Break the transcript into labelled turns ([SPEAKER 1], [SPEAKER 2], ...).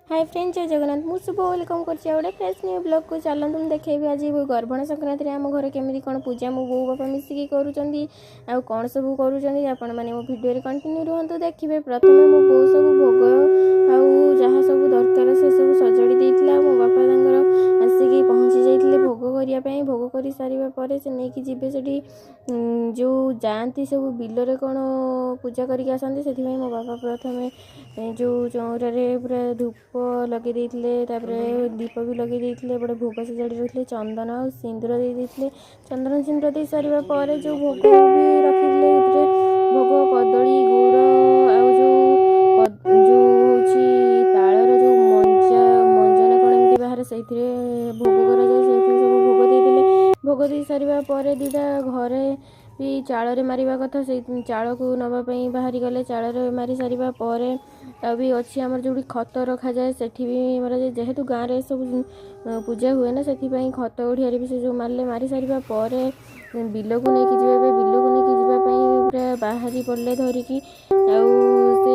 [SPEAKER 1] High friend, ଜୟ ଜଗନ୍ନାଥ। ମୁଁ ଶୁଭ, welcome କରୁଛି ଆଉ ଗୋଟେ ଫ୍ରେଶ୍ ନ୍ୟୁ ବ୍ଲଗ୍କୁ। ଚାଲନ୍ତୁ, ମୁଁ ଦେଖେଇବି ଆଜି ଗର୍ଭଣା ସଂକ୍ରାନ୍ତିରେ ଆମ ଘରେ କେମିତି କ'ଣ ପୂଜା ମୋ ବୋଉ ବାପା ମିଶିକି କରୁଛନ୍ତି ଆଉ କ'ଣ ସବୁ କରୁଛନ୍ତି। ଆପଣମାନେ ମୋ ଭିଡ଼ିଓରେ କଣ୍ଟିନ୍ୟୁ ରୁହନ୍ତୁ, ଦେଖିବେ। ପ୍ରଥମେ ମୋ ବୋଉ ସବୁ ଭୋଗ ଆଉ ଯାହା ସବୁ ଦରକାର ସେସବୁ ସଜାଡ଼ି ଦେଇଥିଲା ଆଉ ମୋ ବାପା ତାଙ୍କର ଆସିକି ପହଞ୍ଚି ଯାଇଥିଲେ ଭୋଗ କରିବା ପାଇଁ। ଭୋଗ କରି ସାରିବା ପରେ ସେ ନେଇକି ଯିବେ ସେଠି ଯେଉଁ ଯାଆନ୍ତି ସବୁ ବିଲରେ କ'ଣ ପୂଜା କରିକି ଆସନ୍ତି। ସେଥିପାଇଁ ମୋ ବାପା ପ୍ରଥମେ ଯେଉଁ ଚଉରାରେ ପୁରା ଧୂପ ଲଗେଇ ଦେଇଥିଲେ, ତାପରେ ଦୀପ ବି ଲଗେଇ ଦେଇଥିଲେ, ଏପଟେ ଭୋଗ ସଜାଡ଼ି ରଖିଥିଲେ, ଚନ୍ଦନ ଆଉ ସିନ୍ଦୁର ଦେଇ ଦେଇଥିଲେ। ଚନ୍ଦନ ସିନ୍ଦୁର ଦେଇ ସାରିବା ପରେ ଯେଉଁ ଭୋଗ ବି ରଖିଥିଲେ, ସେଥିରେ ଭୋଗ କଦଳୀ, ଗୁଡ଼ ଆଉ ଯେଉଁ ଯେଉଁ ହେଉଛି ତାଳର ଯେଉଁ ମଞ୍ଜା, ମଞ୍ଜା ନା କ'ଣ ଏମିତି ବାହାରେ, ସେଇଥିରେ ଭୋଗ କରାଯାଏ। ସେଇଥିରେ ସବୁ ଭୋଗ ଦେଇଥିଲେ। ଭୋଗ ଦେଇ ସାରିବା ପରେ ଦୁଇଟା ଘରେ ବି ଚାଳରେ ମାରିବା କଥା, ସେଇ ଚାଳକୁ ନେବା ପାଇଁ ବାହାରି ଗଲେ। ଚାଳରେ ମାରି ସାରିବା ପରେ ଆଉ ବି ଅଛି ଆମର ଯେଉଁଠି ଖତ ରଖାଯାଏ, ସେଠି ବି ମରାଯାଏ। ଯେହେତୁ ଗାଁରେ ସବୁ ପୂଜା ହୁଏ ନା, ସେଥିପାଇଁ ଖତ ଓଡ଼ିଆରେ ବି ସେ ଯେଉଁ ମାରିଲେ। ମାରି ସାରିବା ପରେ ବିଲକୁ ନେଇକି ଯିବେ। ଏବେ ବିଲକୁ ନେଇକି ଯିବା ପାଇଁ ପୁରା ବାହାରି ପଡ଼ିଲେ ଧରିକି ଆଉ ସେ